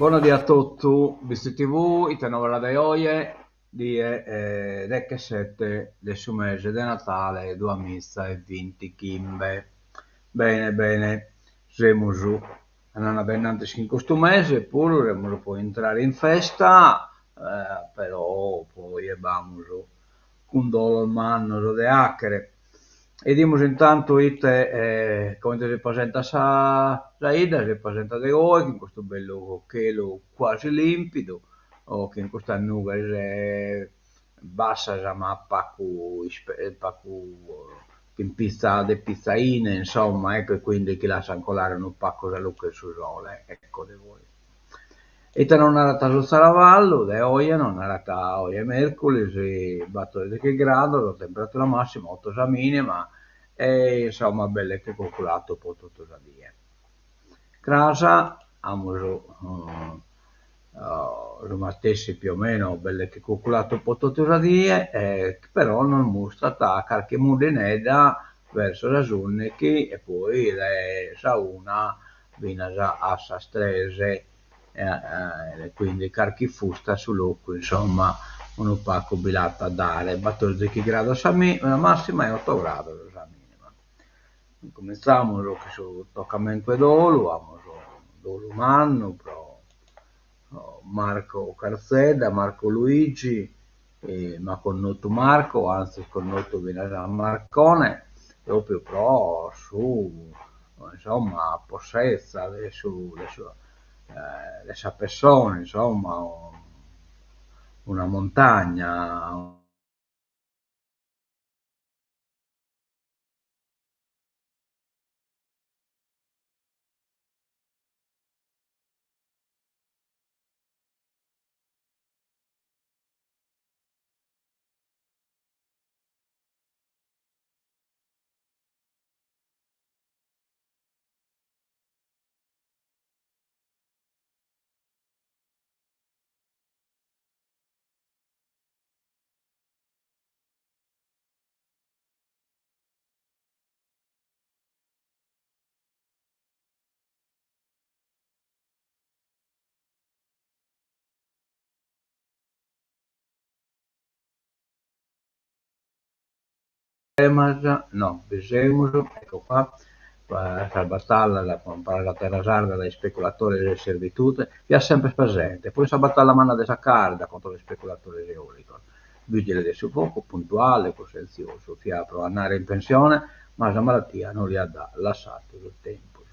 Bona die a totu, Bitzi TV, ite novas de oje, die dechesete de su mese de Natale duamiza e bintichimbe. Bene bene, semus andende a dae innantis chin custu mese puru, semus pro intrare in festa, però poi b'amus cundolos mannos de 'achere. 'Idimus intantu ite comente si presentat sa sa 'idda, si presentat de goi, chin custu bellu chelu cuasi limpidu, o chin custas nughes bassas ma pacu pacu chin pizza de pizza 'ine insomma ecco e quindi chi lassan colare unu pacu sa luche 'e su sole, ecco de goi. Ite nos narat su zaravallu de oje, nos narat oje merculis battordighi grados, temperatura massima, otto sa minima e insomma belle che cuculatu pro totu sa die. Cras amus su matessi più o meno belle che cuculatu pro totu sa die e però nos mustrat carchi mudinedda verso sas undighi e poi dae sa una finas a sas tres e quindi carchi ifusta su locu insomma unu pacu bi l'at a dare, battordighi grados sa massima e otto grados sa minima. Incuminzamus chin su toccamentu 'e dolu, amus dolu mannu pro Marco Carzedda, Marco Luigi, ma connotu Marco, anzis connotu finas Marcone, propriu pro su insomma possenza de su de su de sa pessone insomma una montagna. No, bi semus, ecco qua, sas batallas pro amparare sa terra sarda dae ispeculadores e servitude, fiat semper presente, puru in sa batalla manna de sa Carda contra sos ispeculadores eolicos. Vigile de su focu, puntuale, cussentziosu, fiat pro andare in pensione, ma sa malatia no li at lassadu su tempus.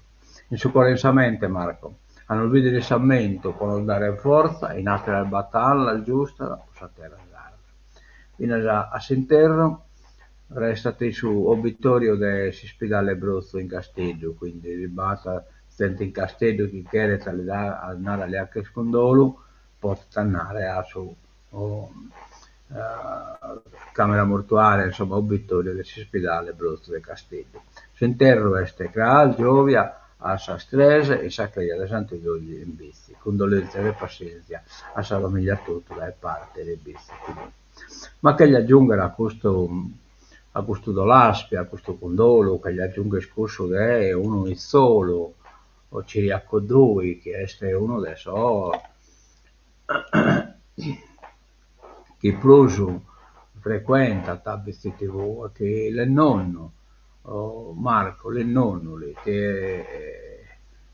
In su coro e in sa mente, Marco, a nos bìdere in s'ammentu pro nos dare fortza in àteras batallas giustas pro sa terra sarda. Finas a s'interru restat in su obitòriu de s'ispidale Brotzu in Casteddu, quindi si b'at zente in Casteddu chi cheret a li andare a li 'achere cundolu, potet andare a su camera mortuaria, insomma obitòriu de s'ispidale Brotzu de Casteddu. S'interru est cras, giòvia, a sas tres, in sa creja de Santu Giorgi in Bitzi. Cundolèntzias e passèntzia a sa famìllia totu dae parte de Bitzi TV. Ma cherjo agiùnghere a custu a custu dolaspia, a custu cundolu, cherjo agiùnghere cussu de unu 'itzolu, Ciriaco Dui, chi est unu de sos chi prus frecuentant Bitzi TV e chi l'est nonnu, Marco l'est nonnu li, e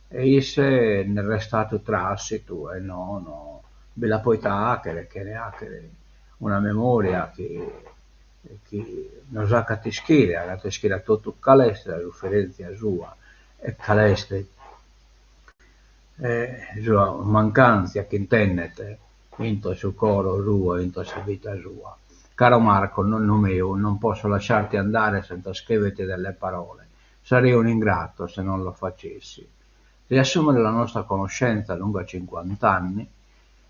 isse nd'est restadu trassitu e no no bi l'at poita 'achere chene 'achere una memoria chi chi nos 'acat ischire, 'acat ischire a totu cale est sa sufferentzia sua e cale est sa mancantzia chi intendet intro su coro suo, intro sa vida sua. Caro Marco, nonnu meu, non posso lasciarti andare senza scriverti delle parole. Sarei un ingrato se non lo facessi. Riassumere la nostra conoscenza lunga 50 anni,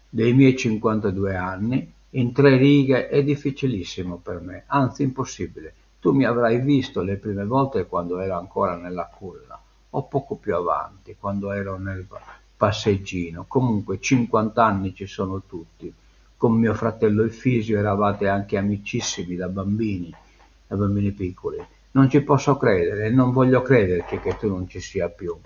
dei miei 52 anni, in tre righe è difficilissimo per me, anzi impossibile. Tu mi avrai visto le prime volte quando ero ancora nella culla, o poco più avanti, quando ero nel passeggino. Comunque 50 anni ci sono tutti. Con mio fratello Efisio eravate anche amicissimi da bambini, da bambini piccoli. Non ci posso credere e non voglio crederci che tu non ci sia più.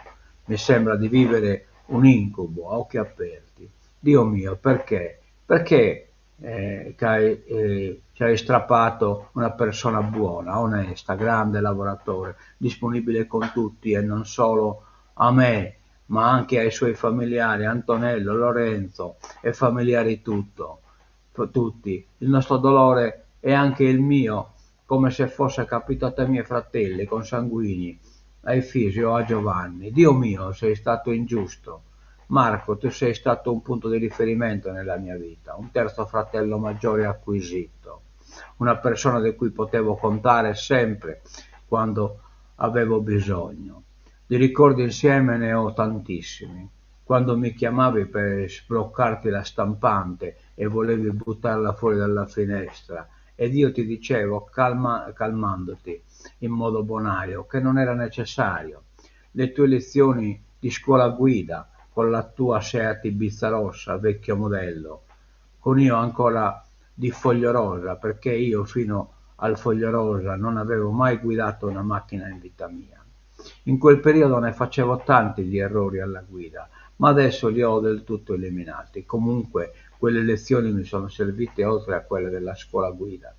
Mi sembra di vivere Un incubo a occhi aperti. Dio mio, perché? Perché ci hai strappato una persona buona, onesta, grande lavoratore, disponibile con tutti e non solo a me, ma anche ai suoi familiari, Antonello, Lorenzo e familiari tutto, tutti. Il nostro dolore è anche il mio, come se fosse capitato ai miei fratelli consanguigni, a Efisio o a Giovanni. Dio mio, sei stato ingiusto. Marco, tu sei stato un punto di riferimento nella mia vita, un terzo fratello maggiore acquisito, una persona di cui potevo contare sempre quando avevo bisogno. Di ricordi insieme ne ho tantissimi. Quando mi chiamavi per sbloccarti la stampante e volevi buttarla fuori dalla finestra ed io ti dicevo, calma, calmandoti in modo bonario, che non era necessario. Le tue lezioni di scuola guida con la tua Seat Ibiza rossa, vecchio modello, con io ancora di foglio rosa, perché io fino al foglio rosa non avevo mai guidato una macchina in vita mia. In quel periodo ne facevo tanti di errori alla guida, ma adesso li ho del tutto eliminati. Comunque quelle lezioni mi sono servite oltre a quelle della scuola guida.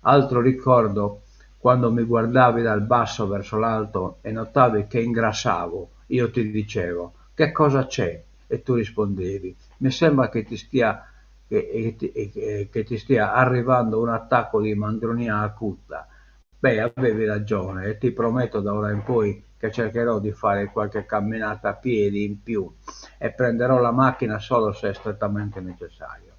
Altro ricordo, quando mi guardavi dal basso verso l'alto e notavi che ingrassavo, io ti dicevo che cosa c'è? E tu rispondevi mi sembra che ti stia, che, che, che ti stia arrivando un attacco di mandronia acuta. Beh, avevi ragione e ti prometto da ora in poi che cercherò di fare qualche camminata a piedi in più e prenderò la macchina solo se è strettamente necessario.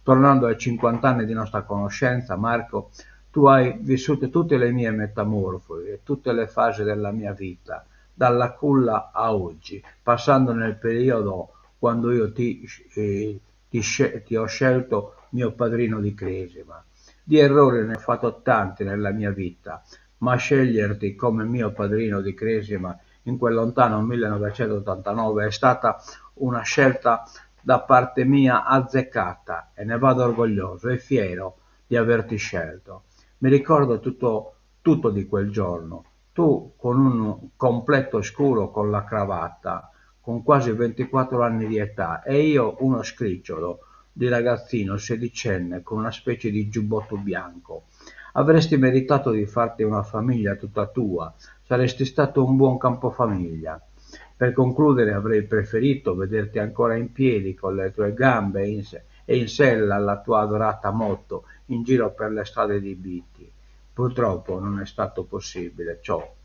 Tornando ai 50 anni di nostra conoscenza, Marco, tu hai vissuto tutte le mie metamorfosi e tutte le fasi della mia vita, dalla culla a oggi, passando nel periodo quando io ti, eh, ti, ti ho scelto mio padrino di cresima. Di errori ne ho fatto tanti nella mia vita, ma sceglierti come mio padrino di cresima in quel lontano 1989 è stata una scelta da parte mia azzeccata e ne vado orgoglioso e fiero di averti scelto. Mi ricordo tutto, tutto di quel giorno. Tu con un completo scuro con la cravatta, con quasi 24 anni di età, e io uno scricciolo di ragazzino sedicenne con una specie di giubbotto bianco. Avresti meritato di farti una famiglia tutta tua, saresti stato un buon capofamiglia. Per concludere avrei preferito vederti ancora in piedi con le tue gambe in e in sella alla tua adorata moto in giro per le strade di Bitti. Purtroppo non è stato possibile ciò.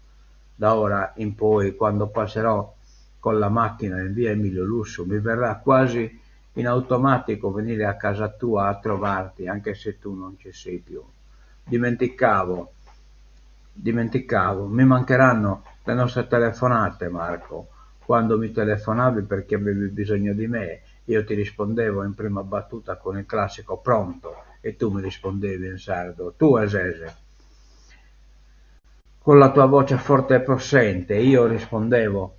Da ora in poi, quando passerò con la macchina in via Emilio Lussu, mi verrà quasi in automatico venire a casa tua a trovarti, anche se tu non ci sei più. Dimenticavo, dimenticavo, mi mancheranno le nostre telefonate, Marco. Quando mi telefonavi perché avevi bisogno di me, io ti rispondevo in prima battuta con il classico pronto e tu mi rispondevi in sardo, tue sese. Con la tua voce forte e possente, io rispondevo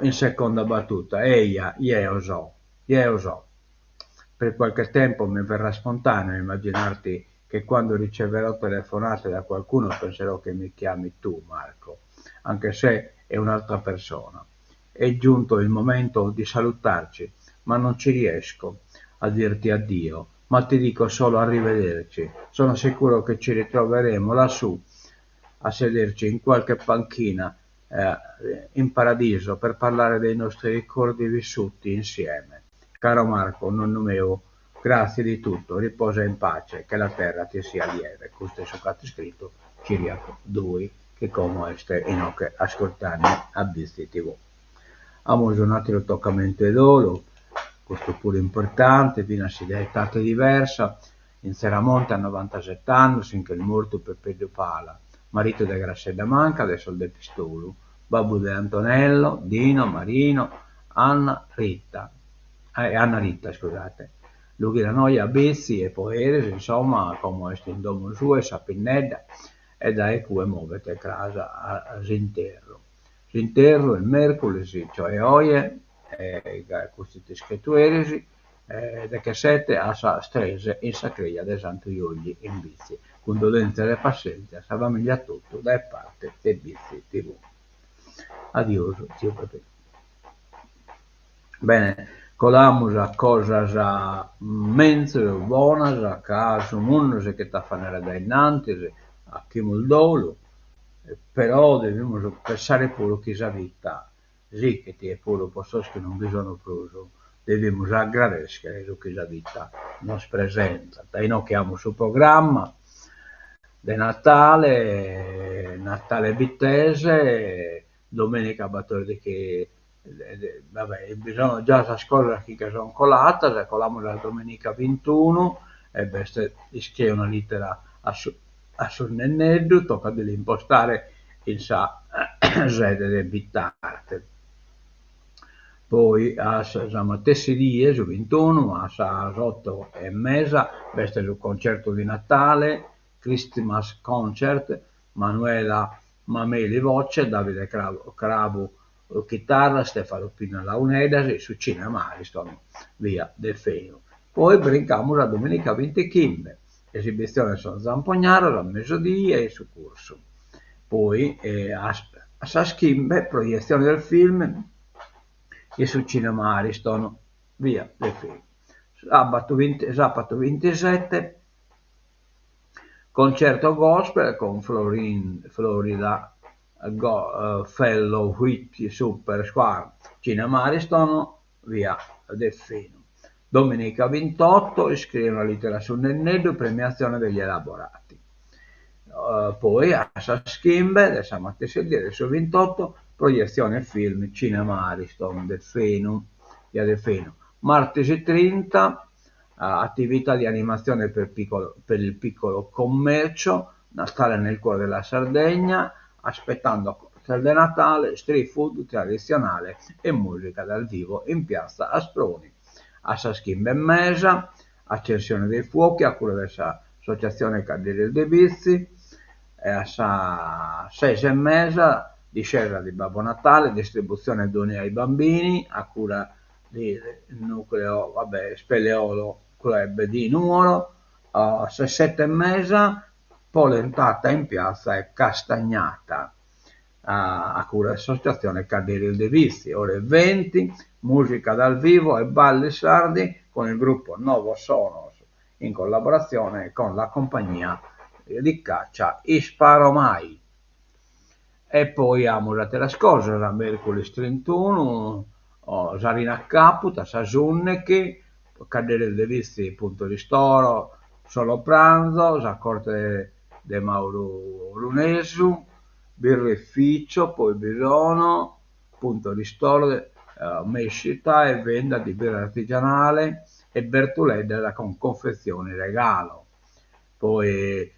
in seconda battuta, eia, jeo so, jeo so. Per qualche tempo mi verrà spontaneo immaginarti che quando riceverò telefonate da qualcuno penserò che mi chiami tu, Marco, anche se è un'altra persona. È giunto il momento di salutarci, ma non ci riesco a dirti addio, ma ti dico solo arrivederci. Sono sicuro che ci ritroveremo lassù a sederci in qualche panchina eh, in paradiso per parlare dei nostri ricordi vissuti insieme. Caro Marco, nonno meu, grazie di tutto, riposa in pace, che la terra ti sia lieve. Custu est su ch'at iscritu Ciriaco Dui, chi como est inoghe ascurtende a Bitzi TV. Amus un'ateru tocamentu 'e dolu, custu puru importante, finas si de etade diversa, in Tzeramonte a novantaset'annos si nch'est mortu Pepeddu Pala, maritu de Grassedda Manca de sos de Pistolu, babbu de Antonello, Dino, Marino, Anna, Rita, e Anna Rita, iscusate. Lughida Noia, Bitzi e poi eris, insomma, como est in domo sua in sa Pinnedda e dae cue movet cras a s'interru. S'interru est mèrculis, cioè oje, e custu est iscritu eris, dechesete a sas tres in sa creja de Santu Juilli in Bitzi. Cundolèntzias e passèntzia a sa famìllia totu dae parte de Bitzi TV. Adiosu, tziu Pepe. Bene, colamus a cosas menzus, bonas, ca su mundu sighit a andare a dae innantis, 'achimus dolu, però devimus pensare puru chi sa vida sighit e puru pro sos chi non bi sun prus devimus agradèschere su chi sa vida nos presentat. Inoghe amus su programma de Natale, Natale Bittese, domenica battordighi va bè bi sono già sas cosas chi che son coladas e colamus a domenica bintunu e b'est iscrie una littera a su a su nenneddu, tocat de l'impostare in sa sede de Bitarte. Poi a sa matessi die, su bintunu, a sas otto e mesa, b'est su concertu di Natale, Christmas Concert, Manuela Mameli voce, Davide Crabu chitarra, Stefano Pinna launeddas in su Cinema Ariston, via Deffenu. Poi brincamus a domenica bintichimbe, esibitzione sos Zampognaros a mesudie in su Cursu. Poi a sas chimbe proietzione del film in su Cinema Ariston, via Deffenu. Sabatu sapatu bintisette Concerto gospel con Florida Fellowship Super Choir, Cinema Ariston, via Deffenu. Domenica vintotto, iscrie una littera a su nenneddu, premiazione degli elaborati. Poi a sas chimbe de sa matessi die de su vintotto, proietzione film Cinema Ariston Deffenu, via Deffenu. Martis trinta, Attività di animazione per piccolo, per il piccolo commercio, Natale nel cuore della Sardegna, aspettando de Natale, street food traditzionale e musica dal vivo in piazza Asproni. A sas chimbe e mesa, accensione dei fuochi a cura de s'associatzione Cadderis de Bitzi e a sas ses e mesa, discesa di Babbo Natale, distribuzione doni ai bambini a cura di Nucleo vabbè Speleolo Club di Nuoro, a sas sette e mesa polentata in piazza e castagnata a cura de s'associatzione Cadderis de Bitzi, ore venti, musica dal vivo e balli sardi con il gruppo Novo Sonos in collaboratzione con la compagnia di caccia Isparomai. E poi amus ateras cosas, merculis trintunu, s'Arina Caput a sas ùndighi, Cadderis de Bitzi punto ristoro, solo pranzo, sa corte de Mauru Orunesu, birrificio, poi bi sono, punto ristoro, mescita e vendita di birra artigianale e bertuleddas con confezioni regalo. Poi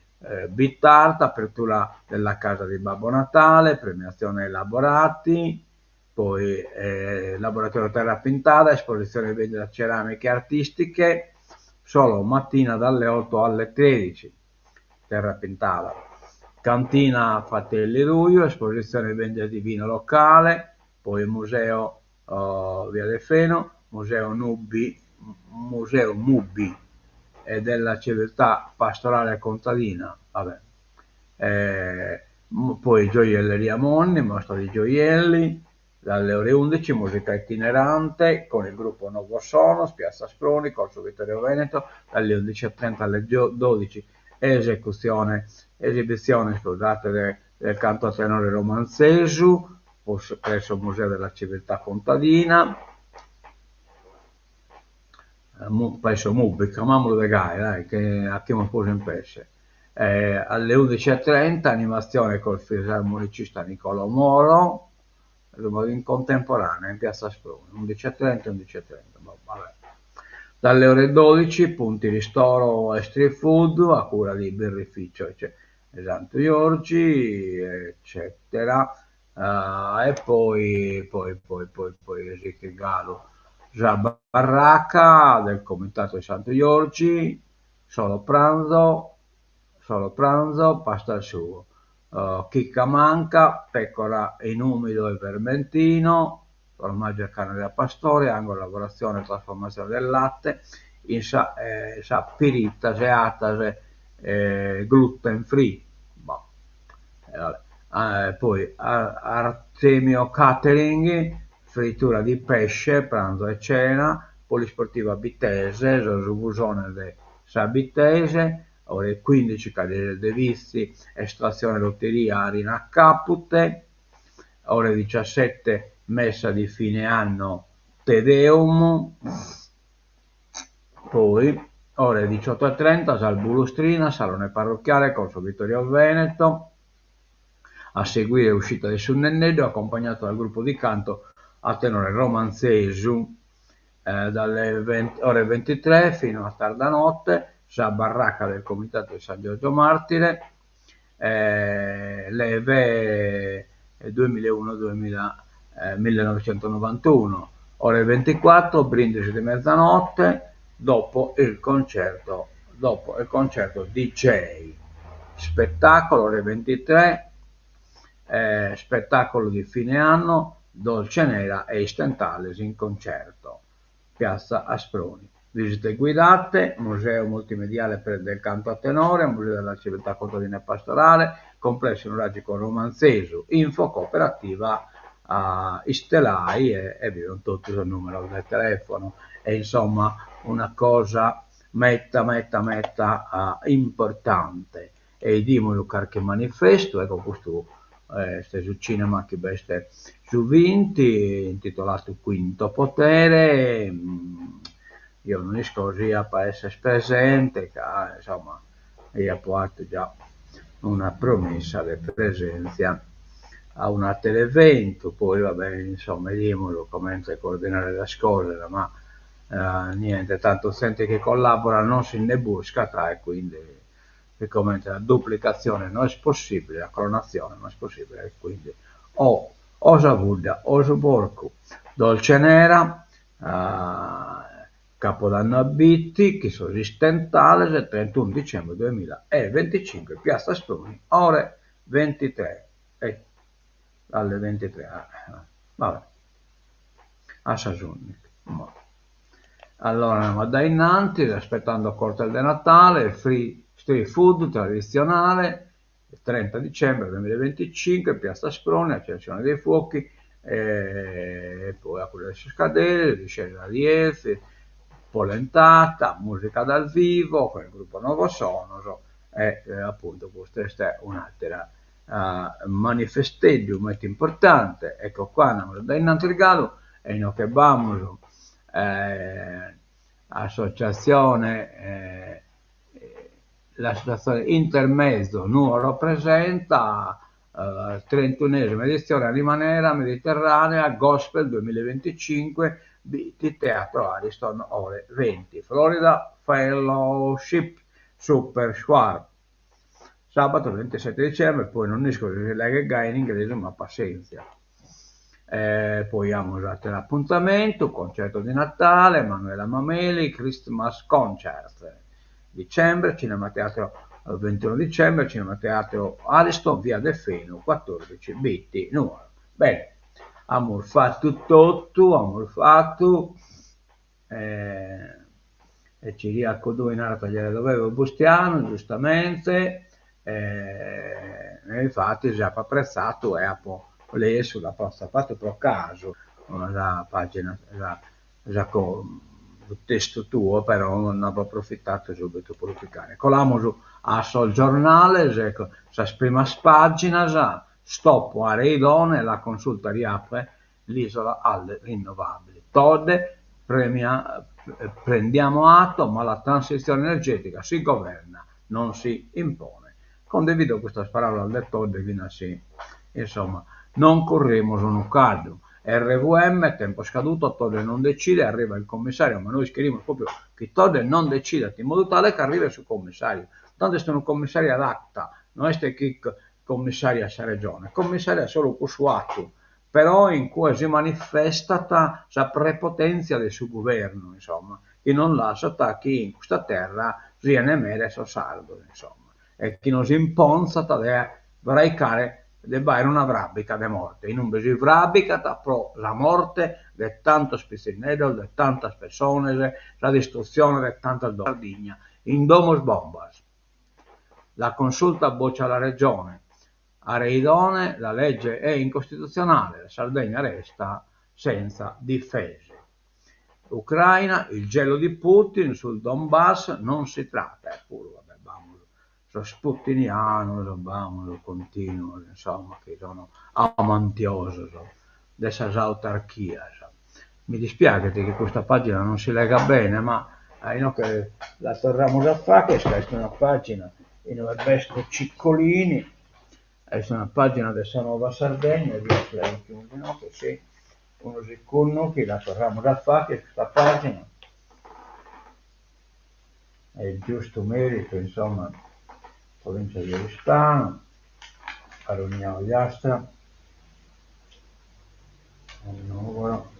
Bitarte, apertura della casa di Babbo Natale, premiazione elaborati, poi laboratorio terra pintada, esposizione vendita ceramiche artistiche, solo mattina dalle 8 alle 13, terra pintada. Cantina Fratelli Ruiu, esposizione vendita di vino locale, poi museo Via Deffenu, Museo Nubi, Museo Mubi e della civiltà pastorale contadina, vabbè. Poi Gioielleria Monni, mostra di gioielli, dalle ore 11 musica itinerante con il gruppo Novo Sonos, Piazza Asproni, Corso Vittorio Veneto, dalle 11.30 alle 12 esecuzione, esibizione scusate, de, del canto a tenore romanzesu, presso il Museo della Civiltà Contadina, presso Mubi, chiamamolo de gai, dai, che 'achimus prus in presse. Alle 11.30 animazione col fisarmonicista Nicolò Moro, in contemporanea in Piazza Asproni, 11.30, 11.30, boh, vabbè. Dalle ore 12 punti ristoro e street food a cura di birrificio cioè, Santu Giorgi, eccetera. Uh, e poi, poi, poi, poi, poi sighit galu sa barraca del Comitato di Santu Giorgi, solo pranzo, solo pranzo, pasta al sugo. Uh, chicca manca, pecora in umido e vermentino, formaggio e carne da pastore, angolo lavorazione e trasformazione del latte, in sa, eh, sa piritas e atas eh, gluten free. Boh. Eh, vabbè. Eh, poi Artemio Catering, Frittura di pesce, pranzo e cena, Polisportiva Bittese, sos Ugusones de sa Bittese, ore 15 Carriere de Vitzi, estrazione lotteria Arina Capute, ore 17 Messa di fine anno Te Deum, poi ore 18.30 sas Bulustrinas, Salone Parrocchiale, Corso Vittorio Veneto, a seguire uscita de su Nenneddu accompagnato dal gruppo di canto a tenore Romantzesu, dalle ore 23 fino a tarda notte sa barraca del Comitato di San Giorgio Martire, leve 2001 1991, ore 24 brindisi di mezzanotte dopo il concerto dopo il concerto DJ. Spettacolo ore 23, eh, spettacolo di fine anno, Dolce Nera e Istentales in concerto. Piazza Asproni. Visite guidate, Museo multimediale del canto a tenore, Museo della civiltà contadina e pastorale, Complesso nuragico Romantzesu, Info cooperativa uh, Istelai e, e bi sunt totu sos numeros de telefono. E insomma una cosa meta meta meta uh, importante. E 'idimus carchi manifestu, ecco custu est su cinema chi b'est su vinti, intitoladu Quinto Potere, eo no isco si apo a esser presente ca insomma eo apo 'atu già una promissa de presèntzia a un'àteru eventu, poi va bene insomma 'idimus comente coordinare sas cosas ma niente tantu zente chi collaborat non si nde buscat e quindi sicomente la duplicazione no est possibile, la clonazione no est possibile e quindi o o sa pudda o su porcu. Dolce Nera, Capodanno a Bitti, chin sos Istentales, trentunu dicembre duemilaeventicinque, Piazza Asproni, ore ventitré, e dalle ventitré, va bè, a sas ùndighi. Allora andamus a dae innantis, aspettando Cortes de Natale, free street food tradizionale, 30 dicembre 2025, Piazza Asproni, accensione dei fuochi, e poi a cura de sos cadderis, discesa di Elfi, polentata, musica dal vivo, con il gruppo Novo Sonos e appunto custa est un'atera manifesteddu meta importante, ecco qua andamus a dae innantis galu e inoghe b'amus associazione l'associazione Intermezzo Nuoro presenta trentunesima edizione Anima Nera Mediterranea Gospel 2025 Bitti Teatro Ariston ore 20 Florida Fellowship Super Square Sabato 27 dicembre, poi non isco si si leghet gai in inglesu ma passenzia. E poi amus ateru apuntamentu, concerto di Natale, Manuela Mameli, Christmas Concert. Dicembre, Cinema Teatro 21 dicembre, Cinema Teatro Ariston, via Deffenu 14, Bitti, Nuoro. Bene, amus fatu totu, amus fatu E Ciriaco Dui narat glielo dovevo Bustianu, giustamente, e infatis apo apretzadu e apo lessu, l'apo atzapadu pro casu sa pagina, sa sa su testu tuo, però nd'apo aprofitadu subitu pro lu picare. Colamus a sos giornales, ecco, sas primas paginas, stop a Reidone, la consulta riapre l'isola alle rinnovabili. Todde, premia, prendiamo atto, ma la transizione energetica si governa, non si impone. Condivido custas paraulas de Todde finas si, insomma, non currimus unu caddu. RVM, tempo scaduto, Todde non decide, arriva il commissario, ma nois cherimus propriu chi Todde non decidat in modu tale chi arrivet su commissariu. Tantu est unu commissariu ad acta, no est chi commissariat sa regione, commissariat solu cussu atu Però in cue si manifestat sa prepotèntzia de su guvernu, insomma, chi non lassat chi in custa terra sian mere sos sardos, insomma, e chi nos imponzat de fraicare, de b'àere una fràbica de morte, in umbe si fràbicat pro sa morte de tantos pitzinneddos, de tantas pessones, sa distrutzione de tantas domos. Sardigna in domos bombas. La consulta boccia la Regione. A Reidone la legge è incostituzionale, la Sardegna resta. senza difese. Ucraina, il gelo di Putin sul Donbass non si tratta, eppuru va bè b'amus sos putinianos, b'amus continuos insomma chi sono amantiosos de sas autarchias. Mi dispiaghet chi custa pagina non si legat bene, ma a inoghe la torramus a fagher ca est una pagina in ue b'est Ciccolini, est una pagina de sa Nuova Sardegna, si la bidimus inoghe, si, unu segundu chi la torramus a fagher custa pagina. Est giustu meritu, insomma, Provincia di Oristano, Baronia Ogliastra, Nùgoro.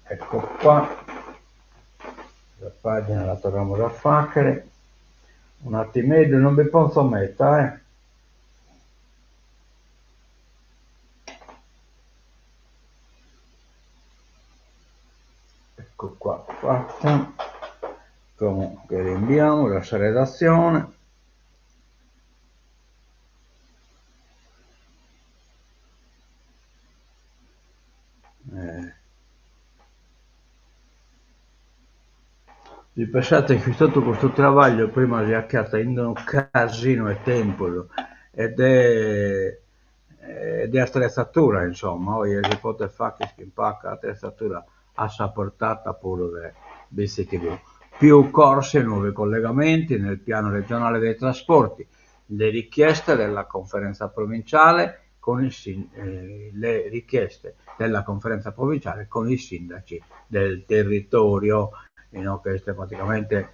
Ecco qua, sa pagina la torramus a faghere, un'attimeddu, non bi ponzo meta eh. Ecco qua fatta, como che l'imbiamus a sa redatzione. Si pensate chi totu custu trabagliu prima si 'achiat in unu casinu 'e tempus e de de attrezzatura insomma, oje si podet fagher chin paga attrezzatura a sa portata puru de BitzTV. Più corse, nuovi collegamenti nel piano regionale dei trasporti, le richieste della conferenza provinciale con i le richieste della conferenza provinciale con i sindaci del territorio, inoghe est praticamente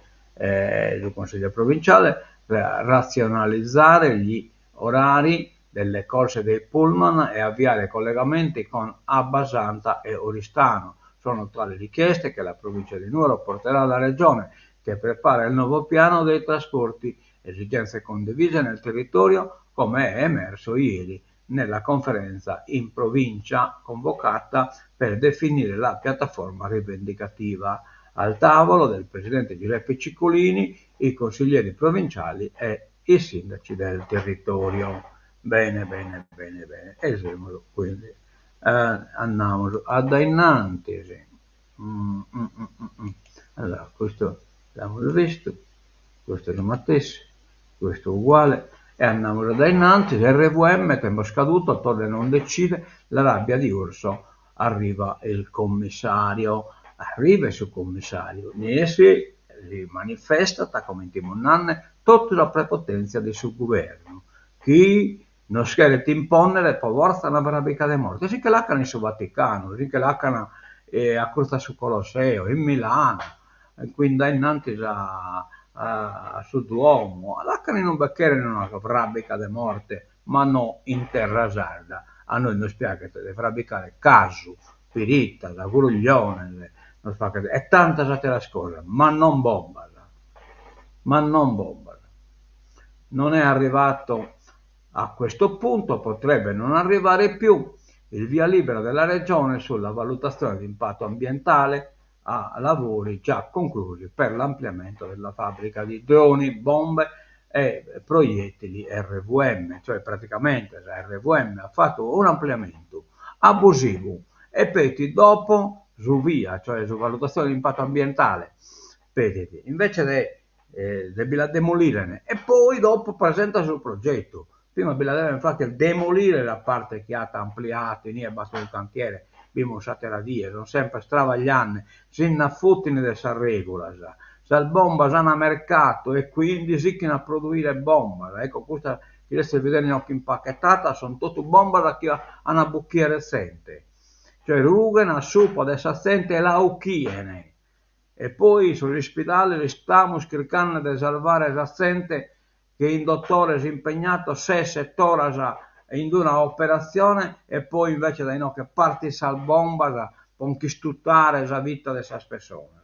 su Consiglio provinciale, razionalizzare gli orari delle corse dei pullman e avviare collegamenti con Abbasanta e Oristano. Sono tra le richieste che la provincia di Nuoro porterà alla Regione, che prepara il nuovo piano dei trasporti, esigenze condivise nel territorio come è emerso ieri nella conferenza in provincia convocata per definire la piattaforma rivendicativa. Al tavolo del presidente Giuseppe Ciccolini, i consiglieri provinciali e i sindaci del territorio. Bene, bene, bene, bene. E semus quindi andamus a dae innantis. Allora, custu l'amus bistu, custu su matessi, custu uguale, e andamus a dae innantis, RVM, tempo scaduto, Todde non decide, la rabbia di Urso, arriva il commissario, arrivat su commissariu, nessi si manifestat, comente imus nande, totu sa prepotèntzia de su guvernu, chi nos cheret impònnere pro fortza una fràbica de morte, si nche l'acan in su Vaticanu, si nche l'acan a curtzu a su Colosseo, in Milano, qui in dae innantis a a su Duomo, l'acan in ube cheren una fràbica de morte, ma no in terra sarda, a nois nos piaghet de frabicare casu, piritas, grugliones, nos faghet e tantas àteras cosas, ma non bombas, ma non bombas. Non è arrivato a questo punto, potrebbe non arrivare più il via libera della Regione sulla valutazione di impatto ambientale a lavori già conclusi per l'ampliamento della fabbrica di droni, bombe e proiettili RVM, cioè praticamente sa RVM at fatu un'ampliamentu abusivu e pedit dopo su via, cioè sa valutazione di impatto ambientale, pedit invece de de bi la demolirene e poi dopo presentat su progetu, prima bi la deven fagher demolire sa parte chi at ampliadu, inie b'at unu cantiere, bimus s'atera die, sun sempre trabagliende, si nd'afutin de sas regulas, sas bombas an mercatu e quindi sichin a produire bombas, ecco custas chi sezis bidende inoghe impachettadas sun totu bombas chi an a bucchiere zente, cioè rughen a supra de sa zente e la uchien E poi in sos ispidales istamus chircande de sarvare sa zente chin dotores impegnados ses set'oras in una operatzione e poi invece dae inoghe partin sas bombas pro nch'istutare sa vita de sas pessonas.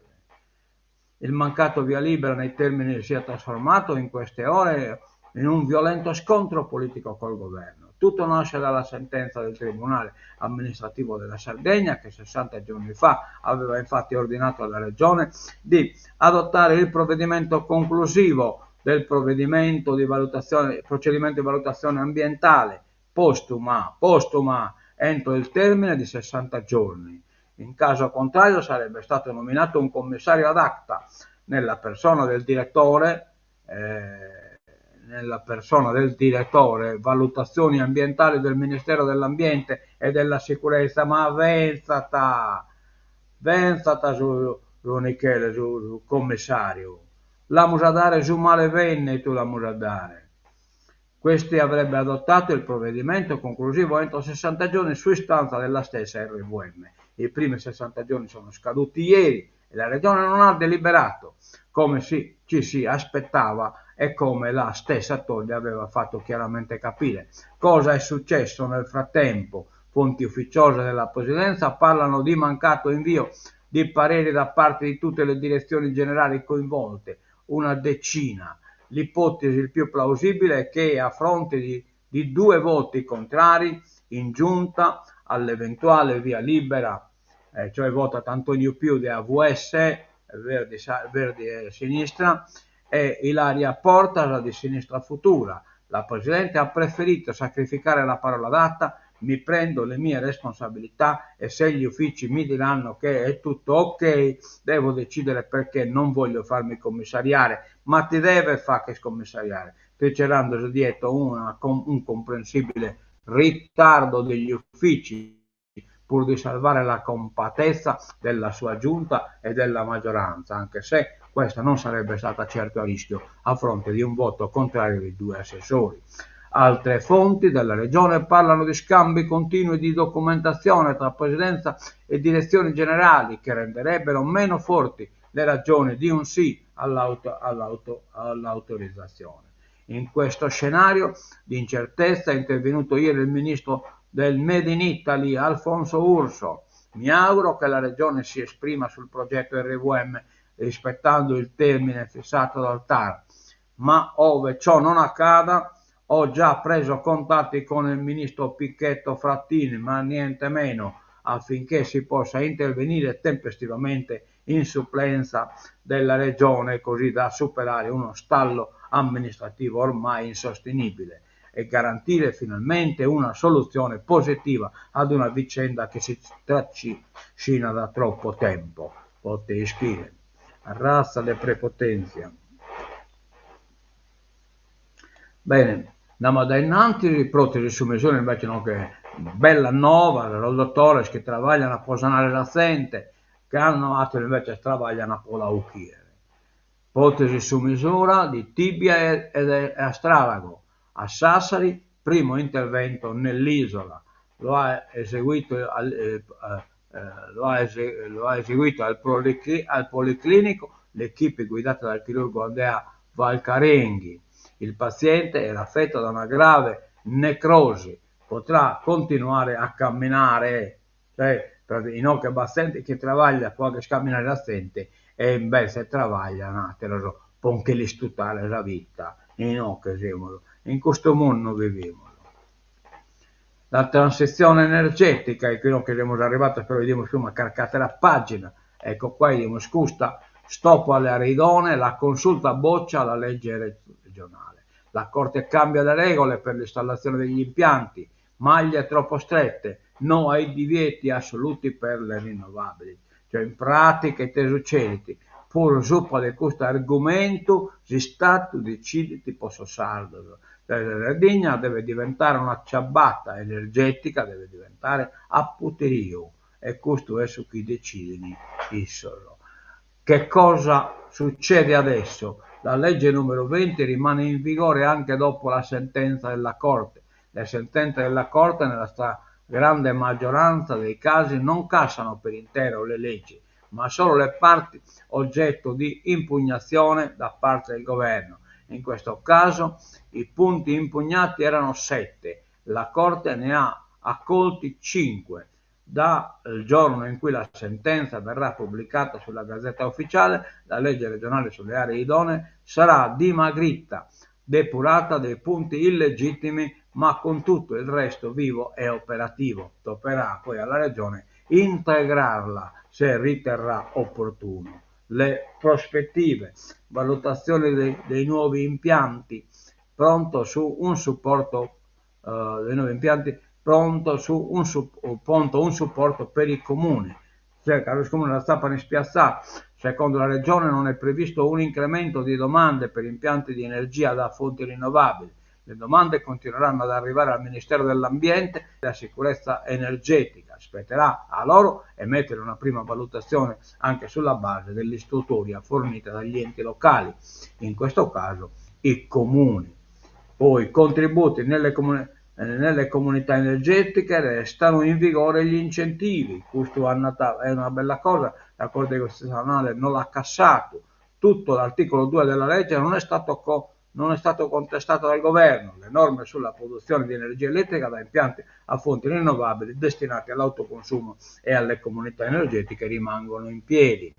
Il mancato via libera nei termini si è trasformato in queste ore in un violento scontro politico col governo. Tutto nasce dalla sentenza del Tribunale amministrativo della Sardegna che 60 giorni fa aveva infatti ordinato alla Regione di adottare il provvedimento conclusivo. del provvedimento di valutazione, procedimento di valutazione ambientale postuma, postuma entro il termine di 60 giorni. In caso contrario sarebbe stato nominato un commissario ad acta nella persona del direttore, eh, nella persona del direttore valutazioni ambientali del Ministero dell'Ambiente e della Sicurezza, ma benzat, benzat su, su Michele, su, su commissariu. L'amus a dare su malevènnidu, l'amus a dare. Questi avrebbe adottato il provvedimento conclusivo entro 60 giorni su istanza della stessa RVM. I primi 60 giorni sono scaduti ieri e la Regione non ha deliberato come si, ci si aspettava e come la stessa Todde aveva fatto chiaramente capire. Cosa è successo nel frattempo? Fonti ufficiose della Presidenza parlano di mancato invio di pareri da parte di tutte le direzioni generali coinvolte, una decina. L'ipotesi più plausibile è che a fronte di, di due voti contrari in giunta all'eventuale via libera, eh, cioè vota Antonio Piu di AVS, Verdi, Verdi e Sinistra, e Ilaria Portas di Sinistra Futura. La Presidente ha preferito sacrificare la parola data, mi prendo le mie responsabilità e se gli uffici mi diranno che è tutto ok, devo decidere perché non voglio farmi commissariare, ma ti deve fare scommissariare, tricerandosi dietro una, un comprensibile ritardo degli uffici pur di salvare la compattezza della sua giunta e della maggioranza, anche se questa non sarebbe stata certo a rischio a fronte di un voto contrario di due assessori. Altre fonti della regione parlano di scambi continui di documentazione tra presidenza e direzioni generali che renderebbero meno forti le ragioni di un sì all'auto, all'auto, all'autorizzazione. In questo scenario di incertezza è intervenuto ieri il ministro del Made in Italy, Alfonso Urso. Mi auguro che la regione si esprima sul progetto RVM rispettando il termine fissato dal TAR, ma ove ciò non accada ho già preso contatti con il ministro Pichetto Fratin, ma niente meno, affinché si possa intervenire tempestivamente in supplenza della regione così da superare uno stallo amministrativo ormai insostenibile e garantire finalmente una soluzione positiva ad una vicenda che si trascina da troppo tempo. Pote ischire. Razza de prepotèntzia. Bene, andiamo da innanti, protesi su misura invece no che bella nova, sos dotores chi trabaglian pro sanare sa zente, cando ateros invece trabaglian pro la 'occhiere. Protesi su misura di tibia e astralago. A Sassari, primo intervento nell'isola. Lo ha eseguito al, eh, eh, lo ha, ese, lo ha eseguito al, al Policlinico l'equipe guidata dal chirurgo Andrea Valcarenghi. Il paziente era affetto da una grave necrosi, potrà continuare a camminare, cioè inoghe b'at zente chi trabagliat pro fagher camminare sa zente e invece trabaglian ateros pro nche l'istutare sa vita. Inoghe semus, in custu mundu vivimus. La transizione energetica, e inoghe semus arrivados però 'idimus prima carchi atera pagina, ecco qua 'idimus custa, stop alle aree idonee, la consulta boccia la legge regionale. La Corte cambia le regole per l'installazione degli impianti, maglie troppo strette, no ai divieti assoluti per le rinnovabili. Cioè in pratica ite succedit? Puru supra de custu argumentu s'Istatu decidit po sos sardos. Cioè sa Sardigna deve diventare una ciabatta energetica, deve diventare a puteriu e custu est su chi decidin issos. Che cosa succede adesso? La legge numero 20 rimane in vigore anche dopo la sentenza della Corte. Le sentenze della Corte nella stragrande maggioranza dei casi non cassano per intero le leggi, ma solo le parti oggetto di impugnazione da parte del governo. In questo caso i punti impugnati erano 7, la Corte ne ha accolti 5. Dal giorno in cui la sentenza verrà pubblicata sulla Gazzetta Ufficiale, la legge regionale sulle aree idonee sarà dimagrita, depurata dei punti illegittimi, ma con tutto il resto vivo e operativo. Toccherà poi alla regione integrarla se riterrà opportuno. Le prospettive, valutazione dei nuovi impianti, pronto su un supporto dei nuovi impianti, pronto su un pronto un supporto per i comuni. Cioè, ca sos comunes atzapan ispiatzados. Secondo la Regione non è previsto un incremento di domande per impianti di energia da fonti rinnovabili. Le domande continueranno ad arrivare al Ministero dell'Ambiente e della Sicurezza Energetica. Spetterà a loro emettere una prima valutazione anche sulla base dell'istruttoria fornita dagli enti locali, in questo caso i comuni. Poi contributi nelle nelle comunità energetiche restano in vigore gli incentivi. Custu andat est una bella cosa, la Corte Costituzionale no l'at cassadu. Tutto l'articolo 2 della legge non è stato non è stato contestato dal governo. Le norme sulla produzione di energia elettrica da impianti a fonti rinnovabili destinati all'autoconsumo e alle comunità energetiche rimangono in piedi.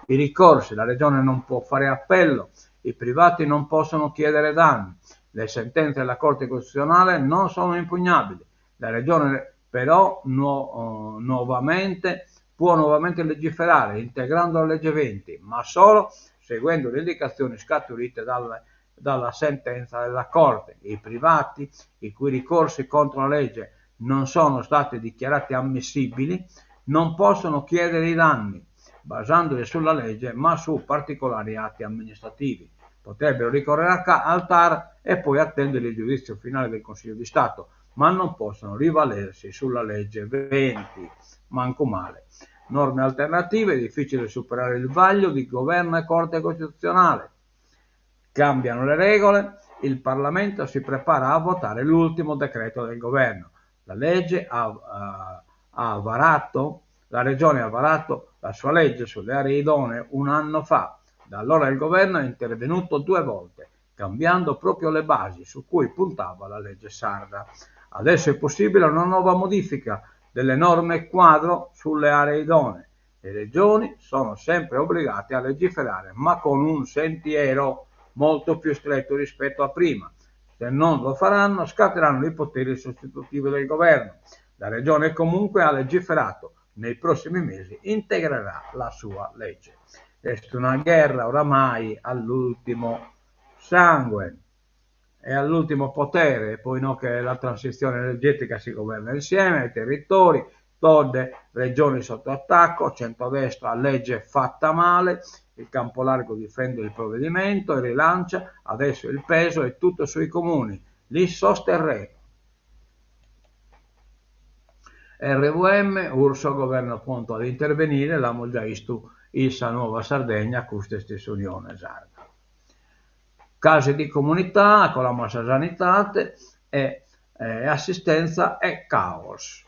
I ricorsi, la regione non può fare appello, i privati non possono chiedere danni. Le sentenze della Corte Costituzionale non sono impugnabili. La regione però nuo, nuovamente, può nuovamente legiferare integrando la legge 20, ma solo seguendo le indicazioni scaturite dalle, dalla sentenza della Corte. I privati, i cui ricorsi contro la legge non sono stati dichiarati ammissibili, non possono chiedere i danni, basandosi sulla legge, ma su particolari atti amministrativi. Potrebbero ricorrere al TAR e poi attendere il giudizio finale del Consiglio di Stato, ma non possono rivalersi sulla legge 20. Manco male. Norme alternative, è difficile superare il vaglio di governo e Corte Costituzionale. Cambiano le regole, il Parlamento si prepara a votare l'ultimo decreto del governo. La legge ha, ha varato, la regione ha varato la sua legge sulle aree idonee un anno fa. Da allora il governo è intervenuto due volte, cambiando proprio le basi su cui puntava la legge sarda. Adesso è possibile una nuova modifica delle norme quadro sulle aree idonee. Le regioni sono sempre obbligate a legiferare, ma con un sentiero molto più stretto rispetto a prima. Se non lo faranno, scatteranno i poteri sostitutivi del governo. La regione comunque ha legiferato. Nei prossimi mesi integrerà la sua legge. Est una gherra oramai all'ultimo sangue e all'ultimo potere, poi no che la transizione energetica si governa insieme, ai territori, Todde, regioni sotto attacco, centrodestra, legge fatta male, il campo largo difende il provvedimento e rilancia, adesso il peso è tutto sui comuni, li sosterremo. RVM, Urso, governo pronto ad intervenire, l'amus già istu in sa Nuova Sardegna, custa est s'Unione Sarda. Case di comunità, colamus a sa sanidade e assistenza e caos.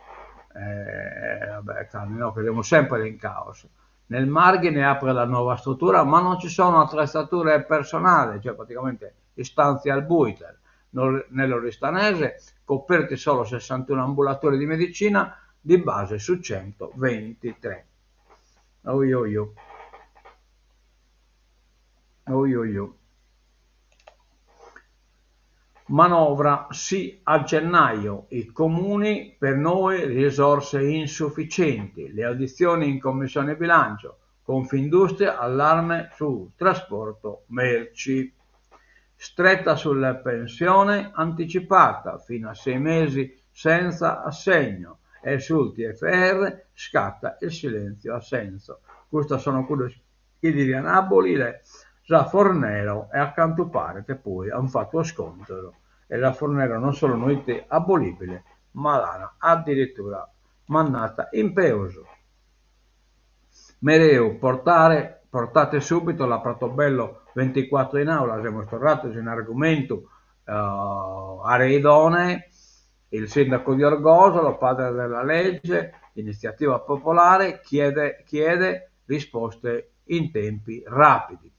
Vabbè, ca semus semper in caos. Nel Marghine apre la nuova struttura, ma non ci sono attrezzature e personale, cioè praticamente istanze al buiter. Nell'Oristanese coperti solo 61 ambulatori di medicina di base su 123. Oi oi oi. Oi oi oi. Manovra sì a gennaio, i comuni per noi risorse insufficienti, le audizioni in commissione bilancio, Confindustria allarme su trasporto merci. Stretta sulla pensione anticipata fino a sei mesi senza assegno e sul TFR scatta il silenzio assenso. Custos sono cuddos chi devian abolire sa Fornero e a cantu paret poi an fatu sos contos e sa Fornero non solu no it abolibile ma l'an addirittura mandata in peus. Mereu, portare, portate subito la Pratobello 24 in aula, semus torrados in argumentu aree idonee, il sindaco di Orgosolo, padre della legge, iniziativa popolare, chiede, chiede risposte in tempi rapidi.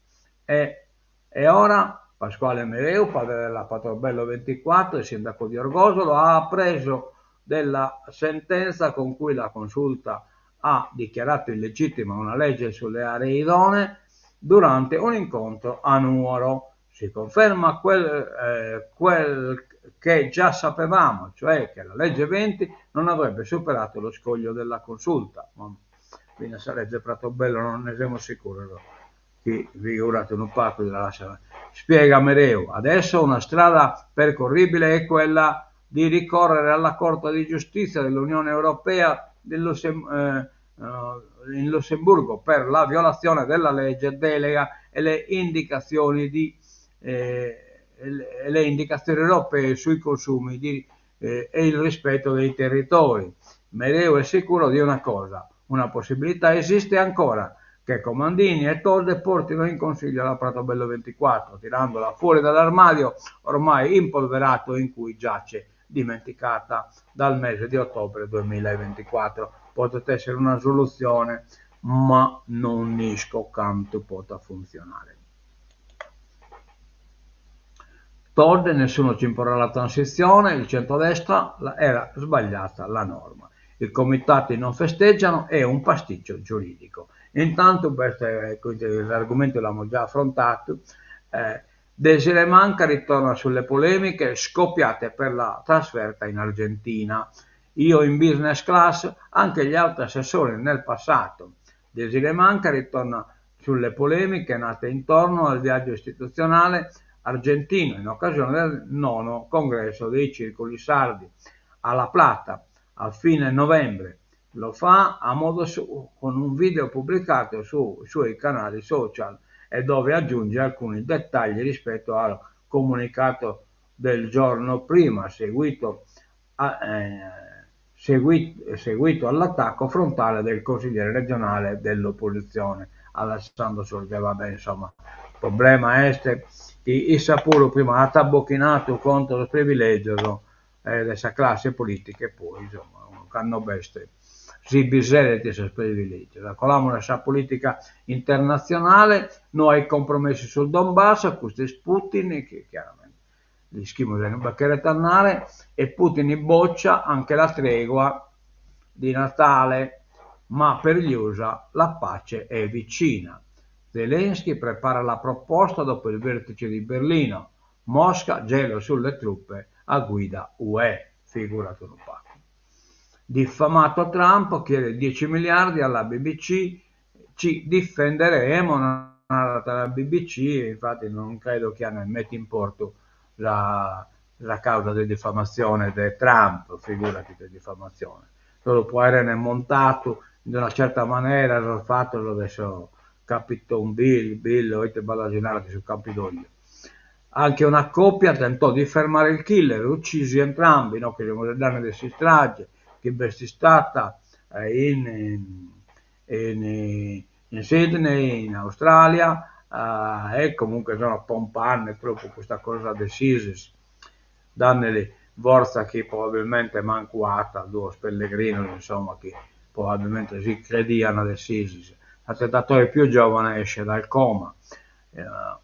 E, e ora Pasquale Mereu, padre della Pratobello 24 e sindaco di Orgosolo, ha appreso della sentenza con cui la consulta ha dichiarato illegittima una legge sulle aree idonee durante un incontro a Nuoro. Si conferma quel, eh, quel che già sapevamo, cioè che la legge 20 non avrebbe superato lo scoglio della consulta. Finas sa lege Pratobello non nde semus sicuros chi figurat unu pagu de la lassare. Spiega Mereu, adesso una strada percorribile è quella di ricorrere alla Corte di Giustizia dell'Unione Europea di Lussem in Lussemburgo per la violazione della legge delega e le indicazioni di e le indicazioni europee sui consumi di e il rispetto dei territori. Mereu è sicuro di una cosa, una possibilità esiste ancora, che Comandini e Todde portino in Consiglio la Pratobello 24, tirandola fuori dall'armadio ormai impolverato in cui giace dimenticata dal mese di ottobre 2024. Potet essere una solutzione, ma non isco cantu potat funtzionare. Todde, nessuno ci imporrà la transizione, il centrodestra era sbagliata la norma. I comitati non festeggiano, è un pasticcio giuridico. Intanto b'est, l'argumentu l'amus già afrontadu, Desirée Manca ritorna sulle polemiche scoppiate per la trasferta in Argentina. Io in business class, anche gli altri assessori nel passato. Desirée Manca ritorna sulle polemiche nate intorno al viaggio istituzionale argentino in occasione del nono congresso dei circoli sardi a La Plata a fine novembre. Lo fa a modo suo con un video pubblicato sui suoi canali social e dove aggiunge alcuni dettagli rispetto al comunicato del giorno prima, seguito, a, eh, seguito, seguito all'attacco frontale del consigliere regionale dell'opposizione Alessandro Sorgia. Vabbè, insomma, il problema est chi issa puru prima at abochinadu contra sos privilègios de sa classe politica e poi, insomma, cando b'est si bi sedet in sos privilègios. Colamus a sa polìtica internatzionale, no ai compromessi sul Donbass, custu est Putin, chi chiaramente l'ischimus e non bi cheret andare, e Putin boccia anche la tregua di Natale, ma per gli USA la pace è vicina. Zelensky prepara la proposta dopo il vertice di Berlino. Mosca, gelo sulle truppe a guida UE. Figurat unu pagu. Diffamato Trump, chiede 10 miliardi alla BBC, ci difenderemo, narat la BBC, infatti non credo chi ant mette in portu sa sa causa de diffamazione de Trump, figurati de diffamazione, solu pro aeren montadu in una certa manera sos fatos de su Capitol Bill, Bill o ite balla si narat in su Campidogliu. Anche una coppia tentò di fermare il killer, uccisi entrambi, inoghe semus faeddende de s'istrage chi b'est istada in in in Sydney, in Australia, e comunque sono pompande tropu custa cosa de s'Isis, dandeli fortza chi probabilmente mancu at a duos pellegrinos, insomma, chi probabilmente si credian de s'Isis. L'attentatore più giovane esce dal coma.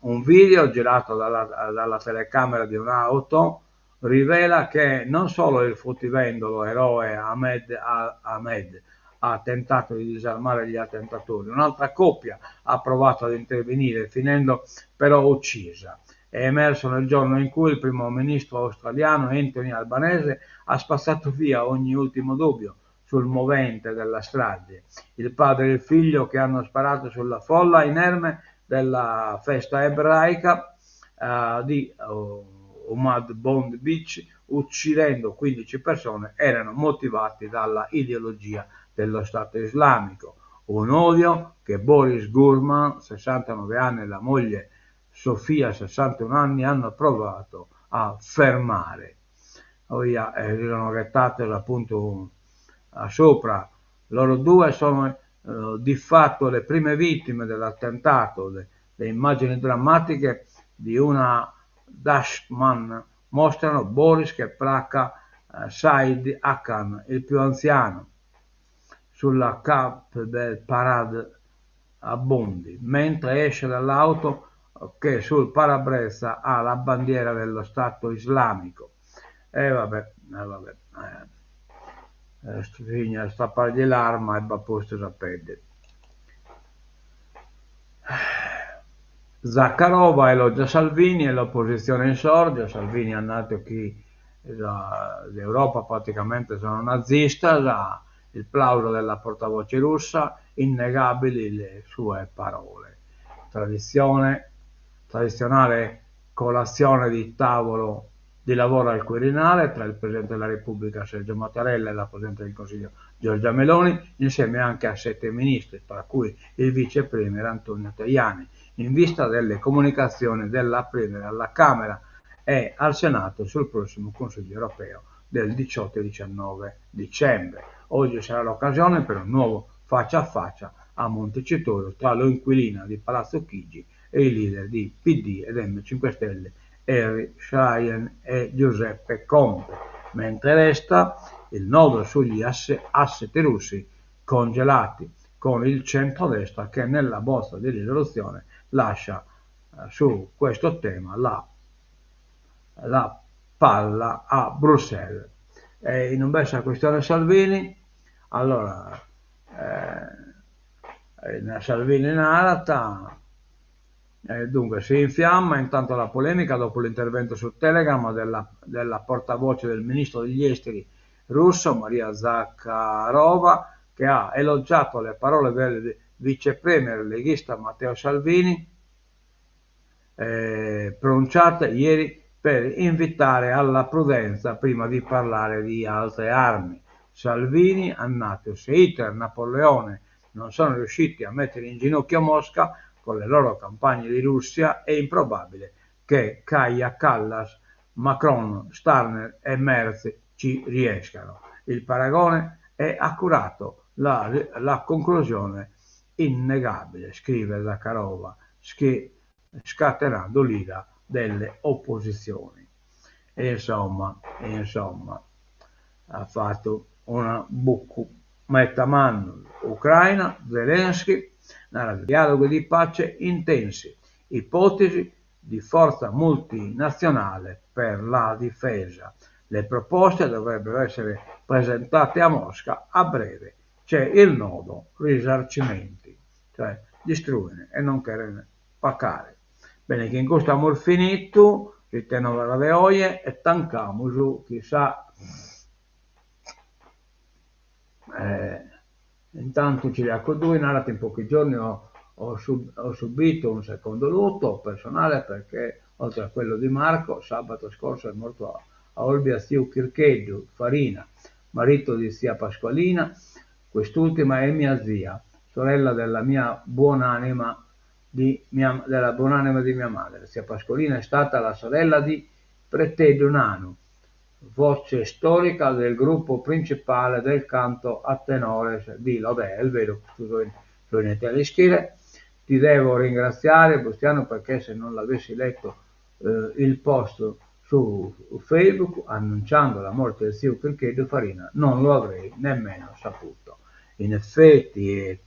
Un video girato dalla dalla telecamera di un'auto rivela che non solo il fruttivendolo eroe Ahmed Ahmed ha tentato di disarmare gli attentatori, un'altra coppia ha provato ad intervenire finendo però uccisa. È emerso nel giorno in cui il primo ministro australiano Anthony Albanese ha spazzato via ogni ultimo dubbio sul movente della strage. Il padre e il figlio che hanno sparato sulla folla inerme della festa ebraica eh, di Umad Bond Beach, uccidendo 15 persone, erano motivati dalla ideologia dello Stato islamico. Un odio che Boris Gurman, 69 anni, e la moglie Sofia, 61 anni, hanno provato a fermare. Oia, eh, si sono ghettados appunto a sopra. Loro due sono eh, di fatto le prime vittime dell'attentato. Le, le immagini drammatiche di una dashcam mostrano Boris che placa eh, Said Akan, il più anziano, sulla Campbell Parade a Bondi, mentre esce dall'auto che sul parabrezza ha la bandiera dello Stato islamico. E vabbè, e vabbè. Eh, eh, strappargli l'arma e b'at postu sa pedde. Zakharova elogia Salvini e l'opposizione insorge, Salvini at nadu chi l'Europa praticamente sono nazistas, Il plauso della portavoce russa, innegabili le sue parole. Tradizione, tradizionale colazione di tavolo di lavoro al Quirinale tra il Presidente della Repubblica Sergio Mattarella e la Presidente del Consiglio Giorgia Meloni, insieme anche a sette ministri, tra cui il vice premier Antonio Tajani, in vista delle comunicazioni della Premier alla Camera e al Senato sul prossimo Consiglio europeo del 18 e 19 dicembre. Oggi sarà l'occasione per un nuovo faccia a faccia a Montecitorio tra l'inquilina di Palazzo Chigi e i leader di PD ed M5 Stelle Elly Schlein e Giuseppe Conte, mentre resta il nodo sugli asset russi congelati, con il centrodestra che nella bozza di risoluzione lascia eh, su questo tema la, la palla a Bruxelles. E in b'est sa questione Salvini, allora, eh, Salvini narat, eh, dunque si infiamma intanto la polemica dopo l'intervento su Telegram della, della portavoce del ministro degli esteri russo Maria Zakharova che ha elogiato le parole del vice premier leghista Matteo Salvini eh, pronunciate ieri per invitare alla prudenza prima di parlare di altre armi. Salvini ha natu se Hitler, Napoleone non sono riusciti a mettere in ginocchio Mosca con le loro campagne di Russia, è improbabile che Kaja Kallas, Macron, Starmer e Merz ci riescano. Il paragone è accurato, la, la conclusione innegabile, scrive Zakharova, scatenando l'ira delle opposizioni. E insomma, insomma, ha fatto una bucu meta mannu. Ucraina, Zelensky, narat dialogo di pace intensi, ipotesi di forza multinazionale per la difesa. Le proposte dovrebbero essere presentate a Mosca a breve. C'è il nodo risarcimenti, cioè distruene e non cheren pacare. Bene, chin custu amus finitu, s'ite novas de oje e tancamus chin sa eh, intantu Ciriaco Dui narat in pochi giorni ho, ho, sub, ho subito un secondo lutto personale perché oltre a quello di Marco, sabato scorso è morto a, a Olbia Tziu Chircheddu Farina, marito di zia Pasqualina, quest'ultima è mia zia, sorella della mia buonanima di mia, della buonanima di mia madre. Zia Pasqualina è stata la sorella di Preteddu Nanu, voce storica del gruppo principale del canto a tenores di Lodè. È vero, custu so a l'ischire. Ti devo ringraziare, Bustianu, perché se non l'avessi letto eh, il post su Facebook annunciando la morte del zio Chircheddu Farina, non lo avrei nemmeno saputo. In effetti,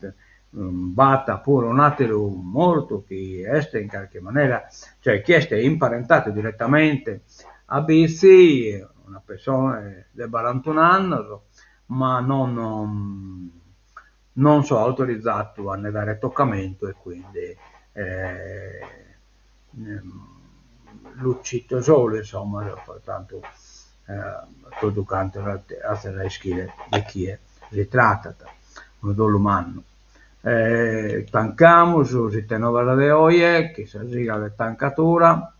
b'at puru un'àteru mortu chi est in carchi manera, cioè chi est imparentadu diretamente a Bitzi, una pessone de barantun'annos, ma non non so autorizadu a nde dare tocamentu e quindi lu cito solu, insomma, tantu totu cantos azis a ischire de chie si tratat, unu dolu mannu. E tancamus s'ite novas de oje, chin sa sigla de tancadura,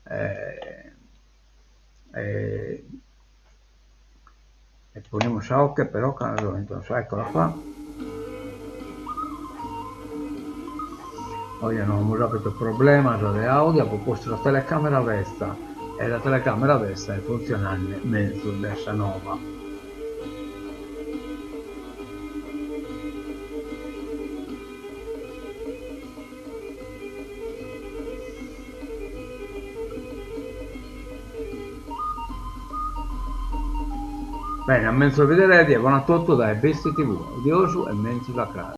e e e ponimus sa 'oche però ca eccola qua. Oje no amus apidu problemas de audio, apo postu sa telecamera betza e sa telecamera betza est funtzionande menzus de sa nova. Bene, a menzus bidere e bona a totu dae Bitzi TV. Adiosu e menzus a cras.